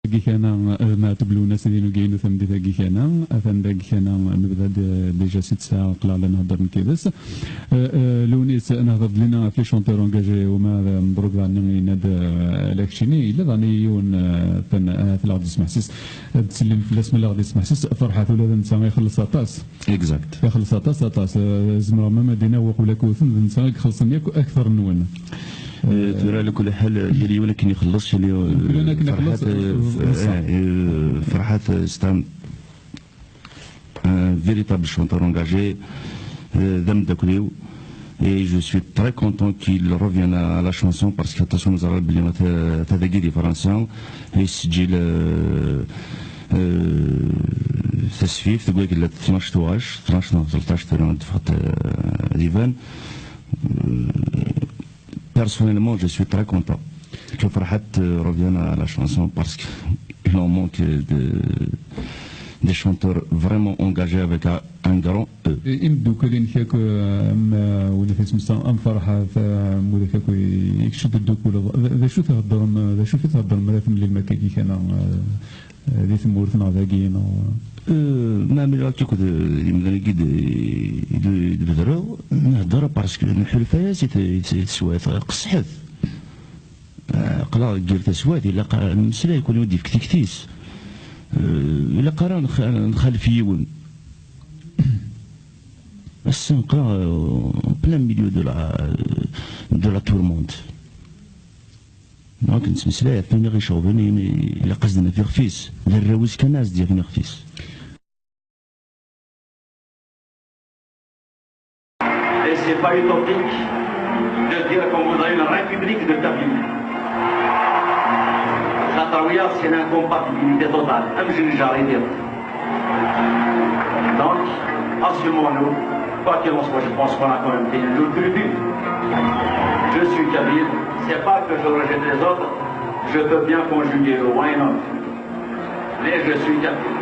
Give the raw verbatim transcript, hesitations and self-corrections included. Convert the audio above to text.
Dagi kana, eh, Maɛtub Lewnis ad inugay n tameddit-agi kana, atan dagi kana, nebda-d, eh, déjà si ttesɛa, aql-aɣ la nhedder nekk yid-s. Eh, eh, Lewnis, nehder-d lina ɣef les chanteurs engagés, uma d, eh, mebruk daɣen yenna-d, eh, ala keččini, yella daɣen yiwen, eh, fan, eh, ahat la ɣ-d-yesmeḥsis, ad d-tsellim fell-as ma la ɣ-d-yesmeḥsis, Ferḥat ula d netta ixelleṣ aṭas. Exact. Ixelleṣ aṭas, aṭas. Eh, zemreɣ ma ma d-iniɣ waqila kewten, d netta i ixelṣen yakk akter-nwen. Eh, tura, ala kulli ḥal, yal yiwen akken ixelleṣ, yal yiwen, Yal yiwen akken ixelleṣ, Ferḥat, eh, eh, Ferḥat, eh, c'est un, un véritable chanteur engagé, eh, d ameddakel-iw. Et je suis très content qu'il revienne à, à la chanson parce que attention, neẓra belli ata, ata dagi di Fransa, yesǧil, eh, eh, tasfift deg wagella tnac tuɣac, tnac neɣ tleṭṭac tura d-teffeɣ, eh, d iban. Eh, Personnellement, je suis très content que Ferhat, euh, revienne à la chanson parce qu'il en manque de, des chanteurs vraiment engagés avec un, un grand E. Imeddukal-inek akk, euh, am, euh, win i tesmesam, am Ferhat, euh, am widak akk i, i kečč d-teddukuleḍ, d, d acu theddrem, d acu i theddrem ara temlilem akkagi kana, euh, di tmurt neɣ dagi, neɣ? Eh, ma ɛmileɣ akk akked, eh, imdanen-agi d-, d-, d-bedreɣ, nhedder parce que nḥulfa-yas i t-, i t-, i teswiɛt, qesḥet. Eh, aql-aɣ deg yir taswiɛt, ilaq ad nemmeslay, kul yiwen ad d-yefk tikti-s. Eh, ilaq ara nx-, nxalef yiwen. Ass-a neqra, eh, en plein milieu de la, de la tourmente. Donc, nettmeslay ɣef wayen i ɣ-iceɣben, imi ilaq ad s-d-naf ixef-is. D arraw-is kan ad s-d-yafen ixef-is. Et c'est pas utopique de dire qu'on voudrait une république de Kabyles. Xaṭer wiyaḍ, c'est l'incompatibilité totale. Am jinjar i d-iḍ. Donc, assumons-nous. Quoi qu'il en soit, je pense qu'on a quand même fait une lourde tribune. Je suis kabyle. C'est pas que je rejette les autres. Je peux bien conjuguer le why not. Mais je suis kabyle.